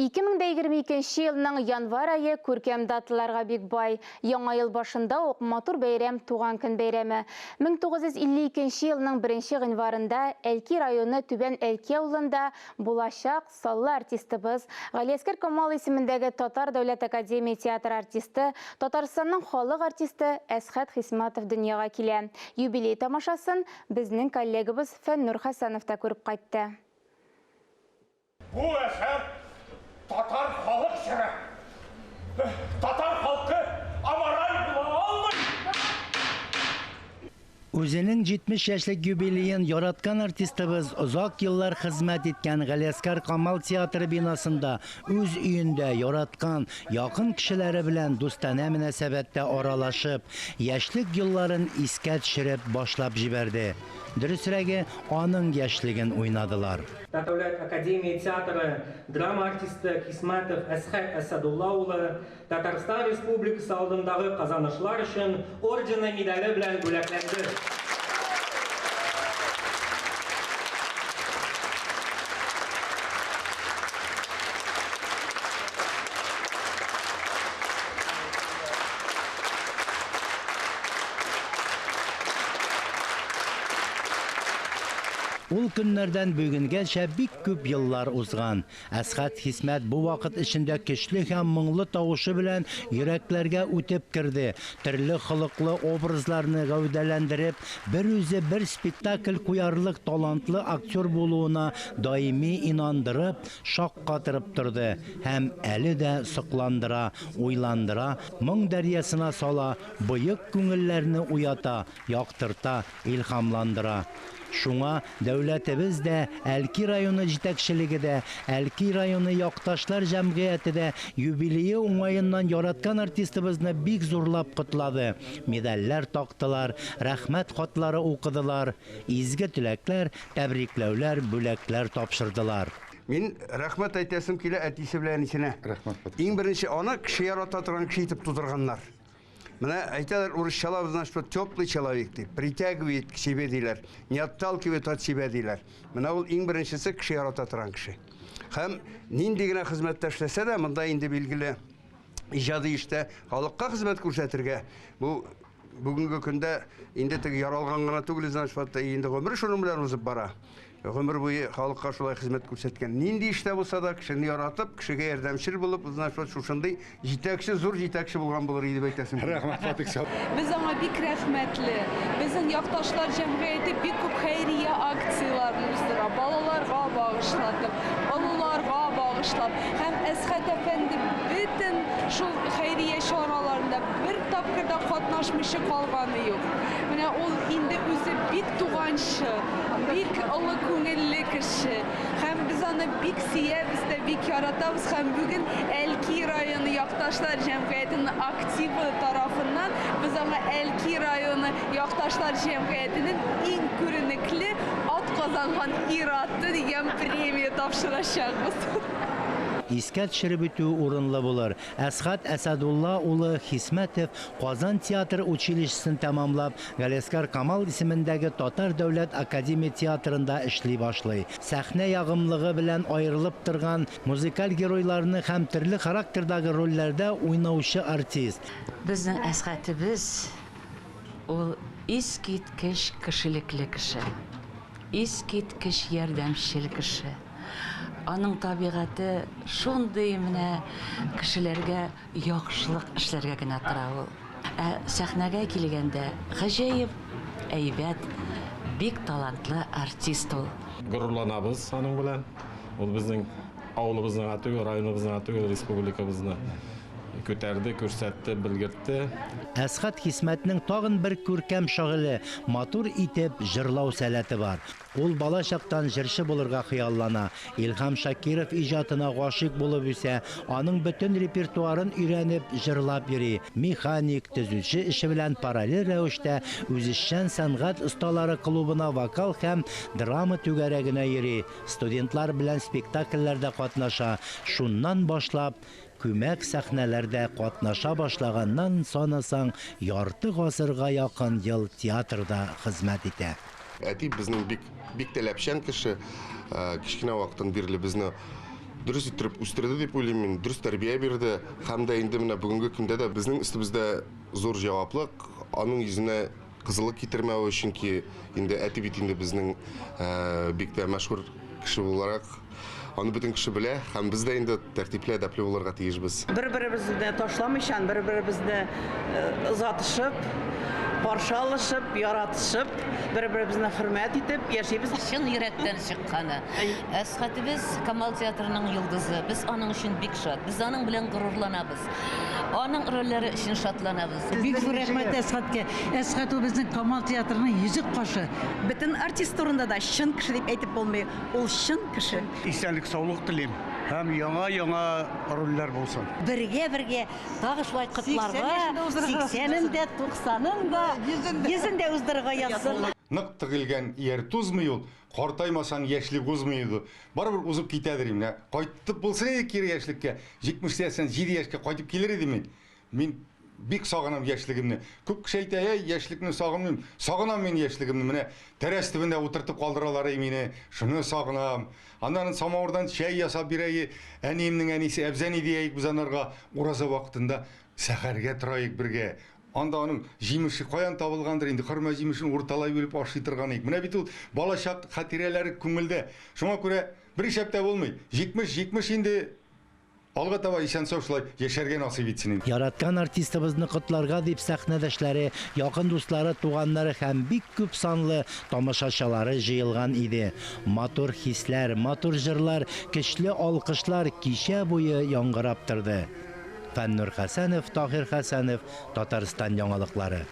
2022 елның январь ае күркәм даталарга бик бай. Яңа ел башында ук матур бәйрәм Туган көн бәйрәме. 1952 елның 1 гыйнварында Әлки районы Түбән Әлки авылында булачак саллы артистыбыз, Галиәсгар Камал исемендәге Татар дәүләт академия театры артисты, Татарстанның халык артисты Әсхәт Хисмәтов дөньяга килә. Юбилей тамашасын безнең коллегабыз Фәннур Хәсәнов та күреп кайтты. Бу әсәр татар халык җыры. Татар халкы амораль була алмый! Үзенең 70 яшьлек юбилеен яраткан артистыбыз озак еллар хезмәт иткән Галиәсгар Камал театры бинасында, үз өендә, яраткан, якын кешеләре белән дустанә мөнәсәбәттә аралашып, яшьлек елларын искә төшереп башлап җибәрде. Дөресрәге, аның яшьлеген уйнадылар. Дәүләт академия театры драма артисты Хисмәтов Әсхәт Әсәдулла улы Татарстан Республикасы алдындагы казанышлар өчен ордены медале белән бүләкләнде. Ул көннәрдән бүгенгәчә бик күп еллар узган. Әсхәт Хисмәт бу вакыт эчендә көчле һәм моңлы тавышы белән йөрәкләргә үтеп керде, төрле холыклы образларны гәүдәләндереп, бер үзе бер спектакль куярлык талантлы актер булуына даими инандырып, шаккатырып торды һәм әле дә сокландыра, уйландыра, моң дәрьясына сала, боек күңелләрне уята, яктырта, илһамландыра. Шуңа дәүләтебез дә, Әлки районы җитәкчелеге дә, Әлки районы якташлар җәмгыяте дә юбилее уңаеннан яраткан артистыбызны бик зурлап котлады, медальләр тактылар, рәхмәт хатлары укыдылар, изге теләкләр, тәбрикләүләр, бүләкләр тапшырдылар. Мин рәхмәт әйтәсем килә әтисе белән әнисенә. Рәхмәт. Иң беренче аны кеше ярата торган кеше итеп тудырганнар. Менә әйтәләр урысчалап, значит, что теплый человек дип, притягивает к себе диләр, не отталкивает от себя диләр. Менә ул иң беренчесе кеше ярата торган кеше. Һәм нинди генә хезмәттә эшләсә дә, монда инде билгеле иҗади эштә халыкка хезмәт күрсәтергә, бу бүгенге көндә инде теге яралган гына түгел, значит, вот инде гомер шуның белән узып бара. Гомер буе халыкка шулай хезмәт күрсәткән. Нинди эштә булса да, кешене яратып, кешегә ярдәмчел булып, значит, вот шушындый җитәкче, зур җитәкче булган булыр иде дип әйтәсем килә. Рәхмәт, Фатих сәл. Без аңа бик рәхмәтле. Безнең якташлар җәмгыяте бик күп хәйрия акцияләрен уздыра, балаларга багышлатып, олыларга багышлап. Һәм Әсхәт әфәнде бөтен шул хәйрия чараларында бер тапкыр да катнашмыйча калганы юк. Менә ул инде үзе бик туганчы, бик олы күңелле кеше. Һәм без аны бик сөябез дә, бик яратабыз. Һәм бүген Әлки районы якташлар җәмгыятенең активы тарафыннан без аңа Әлки районы якташлар җәмгыятенең иң күренекле атказанган ир-аты дигән премия тапшырачакбыз. Искә төшереп үтү урынлы булыр, Әсхәт Әсәдулла улы Хисмәтов Казан театр училищесын тәмамлап, Галиәсгар Камал исемендәге Татар дәүләт академия театрында эшли башлый. Сәхнә ягымлыгы белән аерылып торган, музыкаль геройларны һәм төрле характердагы рольләрдә уйнаучы артист. Безнең Әсхәтебез ул искиткеч кешелекле кеше, искиткеч ярдәмчел кеше. Аның табигате шундый менә кешеләргә яхшылык эшләргә генә тора ул. Ә сәхнәгә килгәндә, гаҗәеп әйбәт, бик талантлы артист ул. Горурланабыз аның белән. Ул безнең авылыбызны гына түгел, районыбызны гына түгел, республикабызны күтәрде, күрсәтте, белгертте. Әсхәт Хисмәтнең тагын бер күркәм шөгыле, матур итеп җырлау сәләте бар. Ул бала чактан җырчы булырга хыяллана. Илһам Шакиров иҗатына гашыйк булып үсә, аның бөтен репертуарын өйрәнеп, җырлап йөри. Механик, төзүче эше белән параллель рәвештә үзешчән сәнгать осталары клубына вокал һәм драма түгәрәгенә йөри, студентлар белән спектакльләрдә катнаша. Шуннан башлап, күмәк сәхнәләрдә катнаша башлаганнан санасаң, ярты гасырга якын ел театрда хезмәт итә. Әти безнең бик, бик таләпчән кеше. Кечкенә вакыттан бирле безне Дөрес иттереп үстерде дип уйлыйм мин, дөрес тәрбия бирде. Һәм дә инде менә бүгенге көндә дә безнең өстебездә зур җаваплык, аның йөзенә кызыллык китермәве, чөнки инде әти бит инде безнең бик тә мәшһүр кеше буларак, аны бөтен кеше белә, һәм без дә инде тәртипле, әдәпле булырга тиешбез. Бер-беребезне ташламыйчан, бер-беребезне озатышып, каршы алышып, яратышып, бер-беребезне хөрмәт итеп яшибез. Чын йөрәктән чыкканы. Әсхәтебез Камал театрының йолдызы. Без аның өчен бик шат. Без аның белән горурланабыз. Аның рольләре өчен шатланабыз. Бик зур рәхмәт Әсхәткә. Әсхәт ул безнең Камал театрының йөзек кашы. Бөтен артист турында да чын кеше дип әйтеп булмый. Ул чын кеше. Исәнлек, саулык телим һәм яңа-яңа рольләр булсын. Бергә-бергә тагы шулай котларга, сиксәнен дә, туксанын да, йөзен дә уздырырга язсын. Нык тегелгән ияр тузмый ул, картаймасаң яшьлек узмый иде. Барыбер узып китәдер инде. Менә кайтып булса иде кире яшьлеккә, 77 яшькә кайтып килер идем мин. Мин бик сагынам яшьлегемне. Күп кеше әйтә, әй, яшьлекне сагынмыйм. Сагынам мин яшьлегемне. Менә тәрәз төбендә утыртып калдыралар эй мине. Шуны сагынам. Аннан самавырдан чәй ясап бирә әниемнең әнисе Әбзәни дияек без анарга. Ураза вакытында сәхәргә тораек бергә. Анда аның җимеше каян табылгандыр инде, хөрмә җимешен урталай бүлеп ашый торган идек. Менә бит ул балачак хатирәләре күңелдә. Шуңа күрә бер исәп тә булмый. 70, 70 инде алга таба исән-сау шулай яшәргә насыйп итсен инде. Яраткан артистыбызны котларга дип сәхнәдәшләре, якын дуслары, туганнары һәм бик күп санлы тамашачалары җыелган иде. Матур хисләр, матур җырлар, көчле алкышлар кичә буе яңгырап торды. Фәннур Хәсәнов, Таһир Хәсәнов, Татарстан яңалыклары.